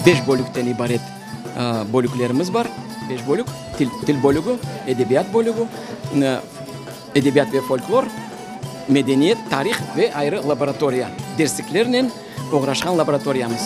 Beş bölükten ibaret bölüklerimiz bar. Beş bölük, til, til bölügi, edebiyat bölügi, edebiyat ve folklor, medeniyet, tarih ve ayrı laboratoriya, dersliklernen oğraşqan laboratoriyamız.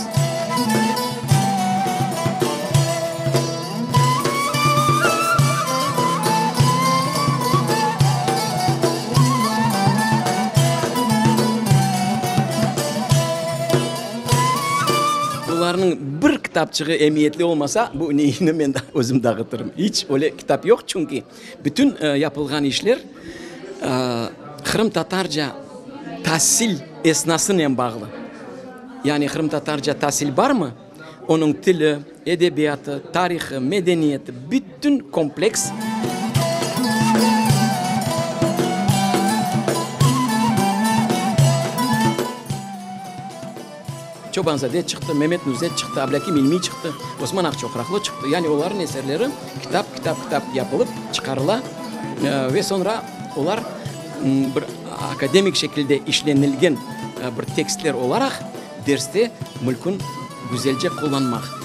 Bularnıñ bir kitapçığı emiyetli olmasa, bu neyini men özüm dağıtırım. İç öyle kitap yoq, çünki bütün yapılğan işler qırımtatarca tasil esnasınen bağlı. Yani qırımtatarca tasil barmı, onıñ tili, edebiyatı, tarihı, medeniyeti, bütün kompleks. Çobanzade çıqtı, Memet Nuzet çıqtı, Ablâkim İlmiy çıqtı, Osman Aqçoqraqlı çıqtı. Yani olarnıñ eserleri kitap, kitap, kitap yapılıp çıqarıla ve soñra olar bir akademik şekilde işlenilgen bir tekstler olaraq derste mülkün güzelce qullanmaq.